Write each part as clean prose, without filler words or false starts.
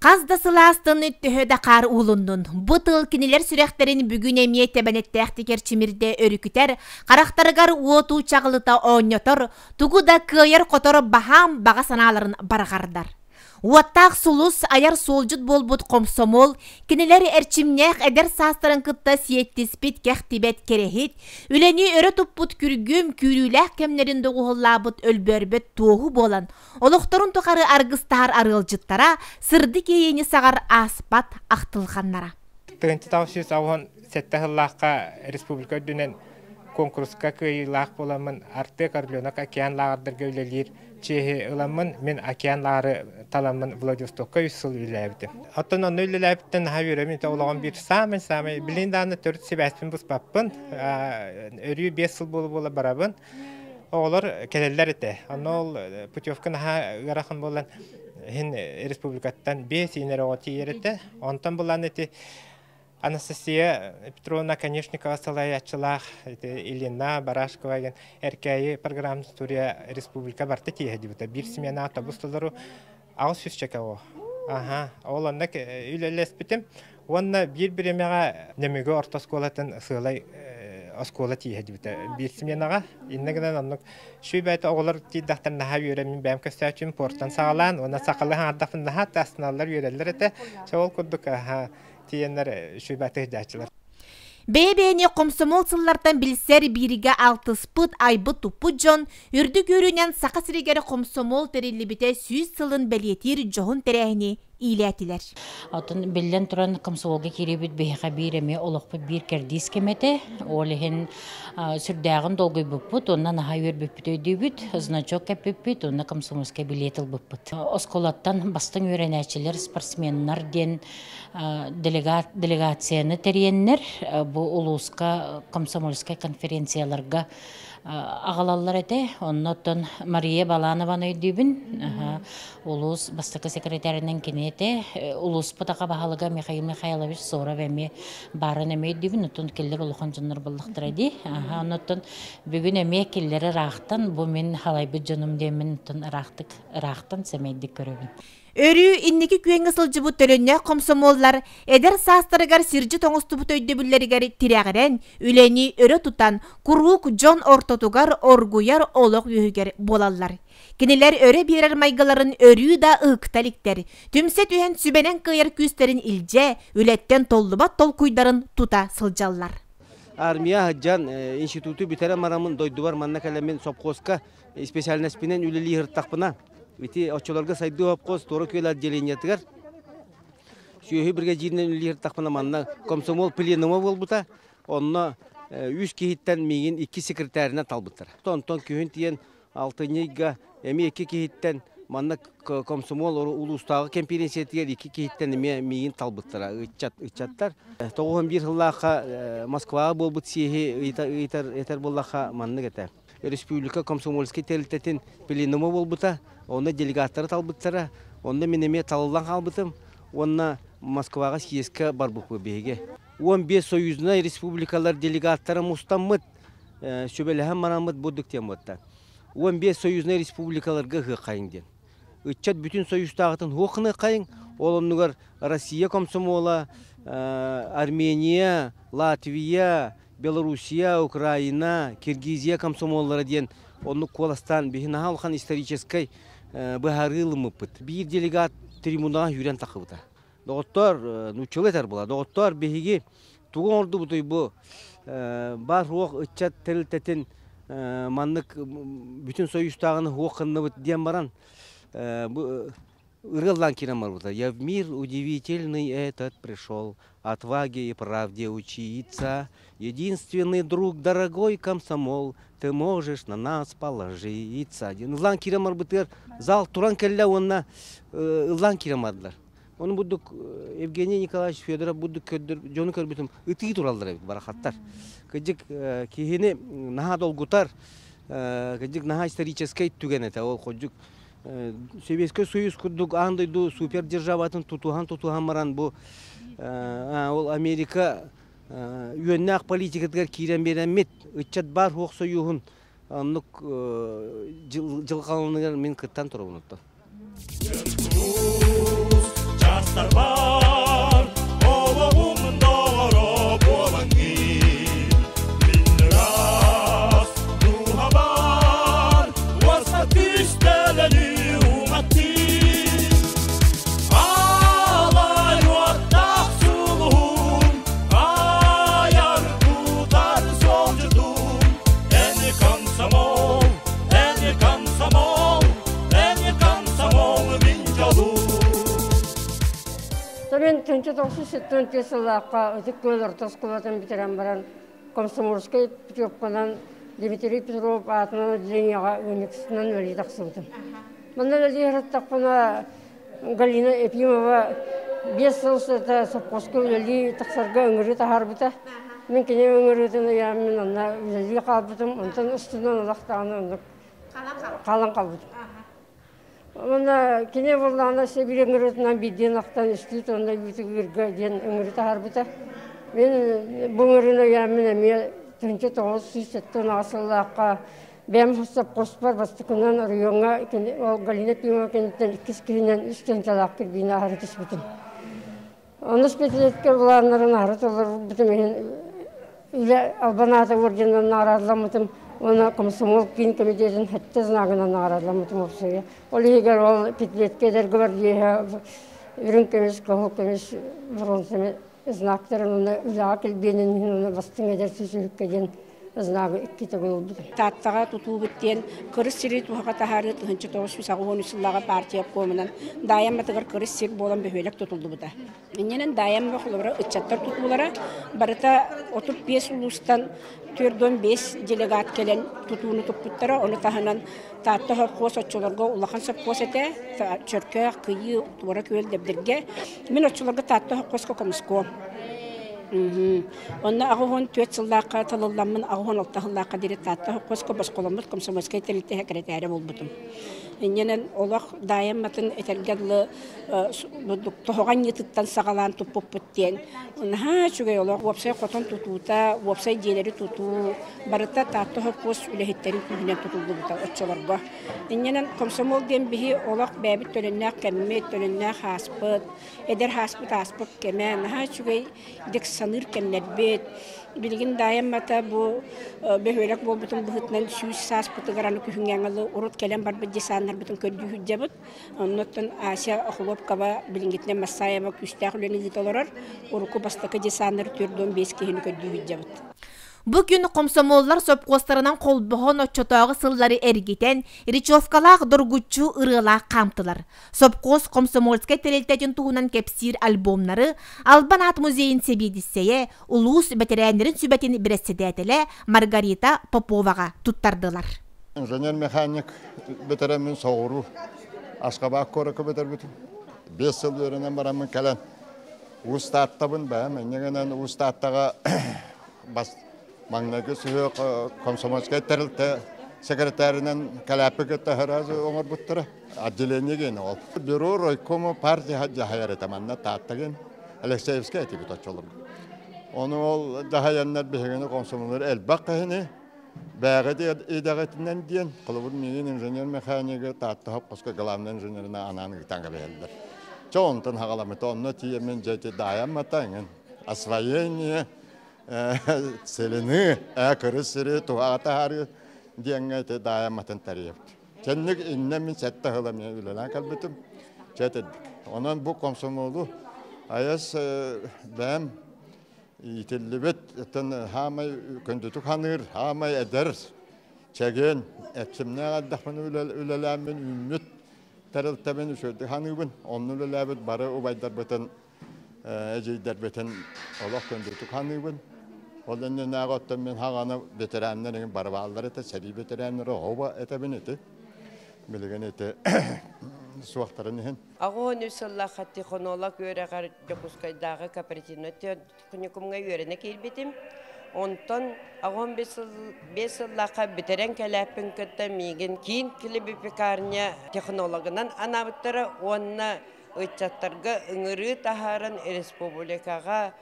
Хас да сылаастан төһө да хаар уулуннун, бу тыл кинилэр сүрэхтэрин бүгүн эмиэ тэбэнэттээхтик эрчимирдэ өрүкүтэр, харахтарыгар уоту чаҕылыта оонньотор, тугу да кыайар-хотор баһаам баҕа санааларын барҕардар. Уоттаах сулус айар суолдьут буолбут хомсомуол, кинилэр эрчимнээх эдэр саастарын кытта сиэттиспит кэхтибэт кэрэһит, үлэни өрө туппут күргүм күүрүүлээх кэмнэрин доҕуһуоллаабыт өлбөөрбөт туоһу буолан, Олохторун тухары аргыстаһар арыалдьыттара, сырдык иэйиини саҕар ааспат ахтылҕаннара. 1987 сыллаахха республика үрдүнэн куонкуруска кыайыылаах буоламмын Артек Орленок океан лааҕырдарга үлэлиир чиэһи ыламмын, мин океан лааҕыры таламмын Владивостокка үс сыл үлэлээбитим. Оттон онно үлэлээбиттэн наһаа үөрэммин, олоҕум биир саамай-саамай билигин даҕаны төрүт сибээспин быспаппын, өрүү 5 сыл буола-буола барабын. Оҕолор кэлэллэр этэ. Онно ол путевка наһаа ыарахан буолан иһин республикаттан биэс иинэр оҕо тиийэр этэ. Онтон булан ити Анастасия Петровна Конечникова салайааччылаах ити Елена Барашкова диэн Эркээйи программа студия республика барта тиийэ дибитэ. Биир смена автобус толору 800 чека о. Аха, ол онно үлэлэспитим. Уонна биир бириэмэҕэ Нөмүгү орто оскуолатын сыалай оскуола тииһэ дибитэ. Биир сменаҕа. Иннэ гынан оннук шүүбээтэ оҕолор тиийдэхтэр наһаа үөрэммин бэйэм көстөөччүм портан саҕалаан уонна сахалыы хаҥардахпын наһаа астыналлар үөрэллэр этэ. Чэ ол курдук аха тиийэннэр шүүбээтэ сылдьааччылар. Бэйэ-бэйэни хомсомуол сыллартан билсэр бииргэ алтыспыт, айбыт-туппут дьон үрдүк үөрүүнэн Саха сиригэр хомсомуол тэриллибитэ 100 сылын бэлиэтиир дьоһун тэрээһини иилээтилэр. Оттон биллэн туран комсомолга киирибит биһиэхэ биир эмиэ олохпут биир кэрдиис кэмэ этэ. Ол иһин сүрдээҕин долгуйбуппут уонна наһаа үөрбүппүт өйдүүбүт. Значок кэппиппит уонна комсомольскай билиэт ылбыппыт. Оскуолаттан бастыҥ үөрэнээччилэр, спортсменнар диэн делегацияны тэрийэннэр бу улууска комсомольскай конференцияларга аҕалаллар этэ. Онно оттон Мария Баланованы өйдүүбүн. Улуус бастакы секретарынан кини этэ. Улууспут аҕа баһылыга Михаил Михайлович Соров эмиэ баарын эмиэ өйдүүбүн. Оттон кинилэр улахан дьоннор буоллахтара дии. Оннуттан бүгүн эмиэ кинилэри ыраахтан бу мин халайбыт дьонум диэммин оттон ыраахтык ыраахтан сэмэйдик көрөбүн. Өрүү инники күөҥҥэ сылдьыбыт төлөннөөх хомсомуоллар эдэр саастарыгар сирдьит оҥостубут өйдөбүллэригэр тирэҕирэн, үлэни өрө тутан, куруук дьон ортотугар оргуйар олох үөһүгэр буолаллар. Кинилэр өрө биэрэр майгыларын өрүү да ыһыкта иликтэр, түмсэ түһэн сүбэнэн кыайар күүстэрин илдьэ, үлэттэн толлубат толкуйдарын тута сылдьаллар. Армия сылдьан институту бүтэрэн бараммын дойдубар манна кэлэммин сопхуоска специальностьпинэн үлэлии сырыттахпына Ити оччолорго сайдыы обхоз Туора Күөл отделениетыгар сүөһү бригадиринэн үлэлиир тахпына манна комсомол пленума буолбута. Онно үс киһиттэн миигин икки секретарынан талбыттар. Онтон күһүн тиийэн алтынньы ыйга эмиэ икки киһиттэн манна комсомол улуустааҕы кэмпириэнсийэтигэр икки киһиттэн эмиэ миигин талбыттара ыччат ыччаттар. 91 сыллаахха Москваҕа буолбут съеһи ыйытар этэр буоллахха маннык этэ. Республика комсомольскай тэрилтэтин пленума буолбута, онно делегаттары талбыттара, онно мин эмиэ талыллан хаалбытым уонна Москваҕа съезкэ барбыппыт биһиги. 15 союзнай республикалар делегаттара мустаммыт, сүбэлэһэн бараммыт бурдук диэн буотта. 15 союзнай республикаларга ыһыаххайыҥ диэн. Ыччат бүтүн союзтааҕытын суох гыныаххайыҥ, ол оннугар Россия комсомола, Армения, Латвия, Белоруссия, Украина, Киргизия комсомоллара диэн оннук куоластаан биһи наһаа улахан историческай быһаарыы ылыммыппыт. Биир делегат трибунаҕа сүүрэн тахсыбыта. Доҕоттоор, нууччалыы этэр була, доҕоттоор, биһиги тугу оҥордубутуй бу баар суох ыччат тэрилтэтин маннык бүтүн союзтааҕыны суох гынныбыт диэн баран бу Ырыаллаан киирэн барбыта. Я в мир удивительный этот пришел, отваге и правде учиться. Единственный друг, дорогой комсомол, ты можешь на нас положиться. Диэн ыллаан киирэн барбытыгар зал туран кэллэ уонна ыллаан киирэн бардылар. Ону бурдук Евгений Николаевич Федоров бурдук көрдөр дьону көрбүтүм ытыы тураллар эбит барахаттар. Кырдьык киһини наһаа долгутар, кырдьык наһаа историческай түгэн этэ. Ол кырдьык Сэбиэскэй Союз курдук аан дойду супердержаватын тутуһан-тутуһан баран бу ол Америка үөннээх политикатыгар киирэн биэрэммит ыччат баар суох союһун оннук дьылҕаланыгар мин кыттан турабын оттон. Мен 1974 сыллаахха Ытык Күөл орто оскуолатын бүтэрэн баран комсомольскай путевканан Дмитрий Петров аатынан отделениеҕа ыанньыксытынан үлэлии тахсыбытым. Манна үлэлии сырыттахпына Галина Ефимова 5 сыл устата сопхуоска үлэлии тахсарга ыҥырыы таһаарбыта. Мин кини ыҥырыытын ыйааммын онно үлэлии хаалбытым. Онтон устунан олох даҕаны оннук хаалан хаалбытым. Уонна кини буоллаҕына Сибиир ыҥырыытынан биирдиин ахтан үстүү тонна үүтү ыырга диэн ыҥырыы таһаарбыта. Мин бу ыҥырыыны ыйааммын эмиэ 1978 сыллаахха бэйэм сопхуоспар бастакынан оройуоҥҥа ол Галина Пимова кэнниттэн иккис киһинэн үс тыһыынчалаах кирбиини аһары түспүтүм. Онус пятилетка былааннарын аһары толорбутум иһин үлэ албан аата орденынан наҕараадаламмытым уонна комсомол киин комитетин сэттэ знагынан наҕараадаламмытым уопсайа. Ол иһигэр ол пятилетка эдэр гвардееһа үрүҥ көмүс, кыһыл көмүс, бронза знактарын уонна үлэҕэ килбиэнин иһин уонна бастыҥ эдэр сүсүһүккэ диэн знагы икки төгүл ылбытым. Тааттаҕа тутуубут диэн кырыс сири туһаҕа таһаарыы 1983 сыллааҕы партия обкомунан Даайамматыгар кырыс сир буолан бөһүөлэк тутуллубута. Иннинэн Даайамма холобура ыччаттар тутуулара барыта 35 улуустан 45 делегат кэлэн тутууну туппуттара. Ону таһынан Таатта сопхуос оччолорго улахан сопхуос этэ. Чөркөөх, Кыйыы, Туора Күөл, Дэбдиргэ. Мин оччолорго Таатта сопхуоска комускуом. Онно 84 сыллаахха талылламмын 86 сыллаахха диэри Таатта сопхуоска босхоломмут комсомольскай тэрилтэ сэкирэтээрэ буолбутум. Инньэнэн олох даайамматын этэргэ дылы тоһоҕо анньыытыттан саҕалаан туппуппут диэн наһаа үчүгэй олох уопсай хотон тутуута, уопсай дьиэлэри тутуу барыта Таатта сопхуос үлэһиттэрин күүһүнэн тутуллубута оччолорго. Инньэнэн комсомол диэн биһи олох бэйэбит төлөннөөх кэммит, төлөннөөх ааспыт, эдэр ааспыт ааспыт кэмэ наһаа үчүгэй дик саныыр кэмнэрбит. Билигин даайаммата бу бөһүөлэк буолбутун быһыытынан 100 сааспытыгар аны күһүҥҥэ аҥалы урут кэлэн барбыт десаннарбытын көрдүү сылдьабыт. Оннуттан Ася Охлопкова билиҥҥитинэн Массаева күүстээх үлэни ыыта олорор. Урукку бастакы десаннар 45 киһини көрдүү сылдьабыт. Бу күн комсомоллар сопхуостарынан холбоһон оччотооҕу сыллары эргитэн, речевкалаах доргуччу ырыалаах хаамтылар. Сопхуос комсомольскай тэрилтэтин туһунан кэпсиир альбомнары Албан аат музейын сэбиэдиссэйэ, улуус бэтэрээннэрин сүбэтин бэрэссэдээтэлэ Маргарита Поповаҕа туттардылар. Инженер-механик бэтэрээммин соҕуруу Ашхабад куоракка бүтэрбитим. 5 сыл үөрэнэн бараммын кэлэн Уус Тааттабын бэйэм инньэ гынан Уус Тааттаҕа бас маҥнайгы сүһүөх комсомольскай тэрилтэ секретарынан кэлээппи кытта сразу оҥорбуттара. Отделение гин ол. Бюро райкома партия дьаһайар этэ манна Тааттагын Алексеевскай этибит оччолорго. Ону ол дьаһайаннар биһигини комсомоллар элбэх киһини бэйэҕит идэҕитинэн диэн, холобур миигин инженер-механига Таатта сопхуоска главный инженеринэн анаан ыытан кэбиһэллэр. Чэ онтон хаҕаламмыта онно тиийэммин дьэ ити даайаммата эҥин освоение целины кырыс сири туһаҕа таһаарыы диэҥҥэ ити даайамматын тэрийэбит. Кэнник иннэ мин сэттэ сыл эмиэ үлэлээн кэлбитим. Чэ этэрдик. Онон бу комсомолу айас бэйэм иитиллибит оттон хаамай күндүтүк ханыыр, хаамай эдэр, чэгиэн, эрчимнээх эрдэхпинэ үлэлээммин үүммүт тэрилтэбин үчүгэйдик ханыыбын. Онно үлэлээбит бары убайдарбытын эдьиийдэрбитин олох күндүтүк саныыбын. Ол иннинээҕи оттон мин хаҕаны ветераннар эҥин бары бааллар этэ, сэрии ветераннара оба этэбин ити. Билигин ити суохтарын иһин. 83 сыллаахха технолог үөрэҕэр Дьокуускайдааҕы кооперативнай техникумҥа үөрэнэ киирбитим. Онтон 85 сыллаахха бүтэрэн кэлээппин кытта миигин киин клебепекарня технологынан анаабыттара уонна ыччаттарга ыҥырыы таһааран республикаҕа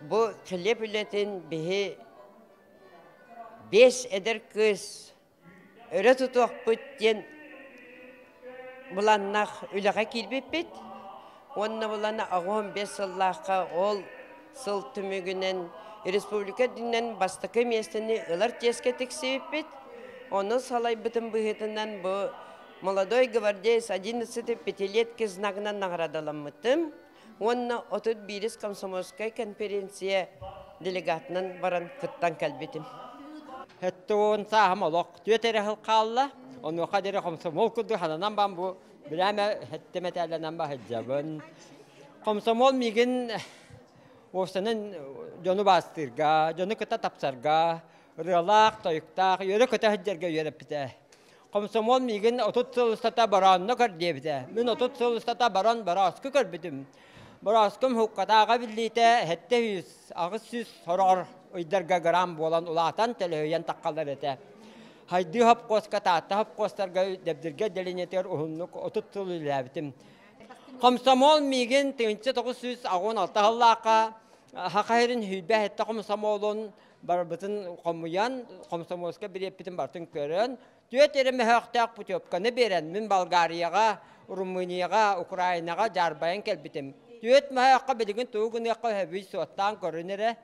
бу хлеб үлэтин биһи биэс эдэр кыыс өрө тутуохпут диэн быланнаах үлэҕэ киирбиппит уонна булана 85 сыллаахха ол сыл түмүгүнэн республика үрдүнэн бастакы миэстэни ылар чиэскэ тиксибиппит. Ону салайбытым быһыытынан бу Молодой гвардеец 11 пятилетки знагынан наҕараадаламмытым уонна 31 комсомольскай конференция делегатынан баран кыттан кэлбитим. Хэттуун сааһым олох түөт эрэ сыл хаалла. Онуоха диэри комсомол курдук хананан бан бу билээмэ хэттэ мэтээлэнэн баһыдьабын. Комсомол миигин уопсанан дьону баастыырга, дьону кытта тапсарга, ырыалаах, тойуктаах, үөрэ-көтө сылдьарга үөрэппитэ. Комсомол миигин 30 сыл устата бороонно көр диэбитэ. Мин 30 сыл устата барон борооску көрбүтүм. Борооскум хуккатааҕа биллиитэ 700, 800 сороҕор ыйдарга грамм буолан улаатан төлөһүйэн таххалар этэ. Хайдыы хопкуоска Таатта хопкуостарга Дэбдиргэ отделениетыгар уһуннук 30 сыл үлэлээбитим. Комсомол миигин 1986 сыллаахха Саха сирин сүүрбэ сэттэ комсомолун барбытын хомуйан, комсомольскай билиэппитин барытын көрөн, түөрт эрэ мөһөөхтөөх путевканы биэрэн, мин Болгарияҕа, Румынияҕа, Украинаҕа дьаарбайан кэлбитим. Түөрт мөһөөххө билигин тугу гыныахха өһөбүй суоттаан көрүн эрэ.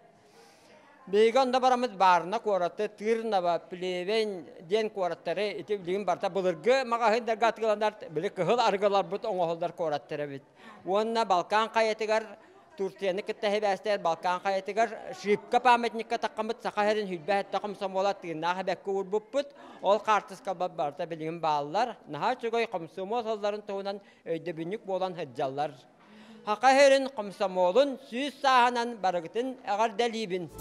Биһиги онно бараммыт Баарына куораты, Тырново, Плевень диэн куораттары ити билигин барыта былыргы маҕаһыыннарга атыыланар, били кыһыл арыгыларбыт оҥоһуллар куораттар эбит. Уонна Балкан хайатыгар Турцияны кытта сибээстээх Балкан хайатыгар Шипка памятникка таххаммыт Саха сирин сүүрбэ сэттэ комсомола тыыннаах эбэккэ уурбуппут. Ол хаартыскалар барыта билигин бааллар. Наһаа үчүгэй комсомол сылларын туһунан өйдөбүнньүк буолан сылдьаллар. Саха сирин комсомолун 100 сааһынан барыгытын эҕэрдэлиибин!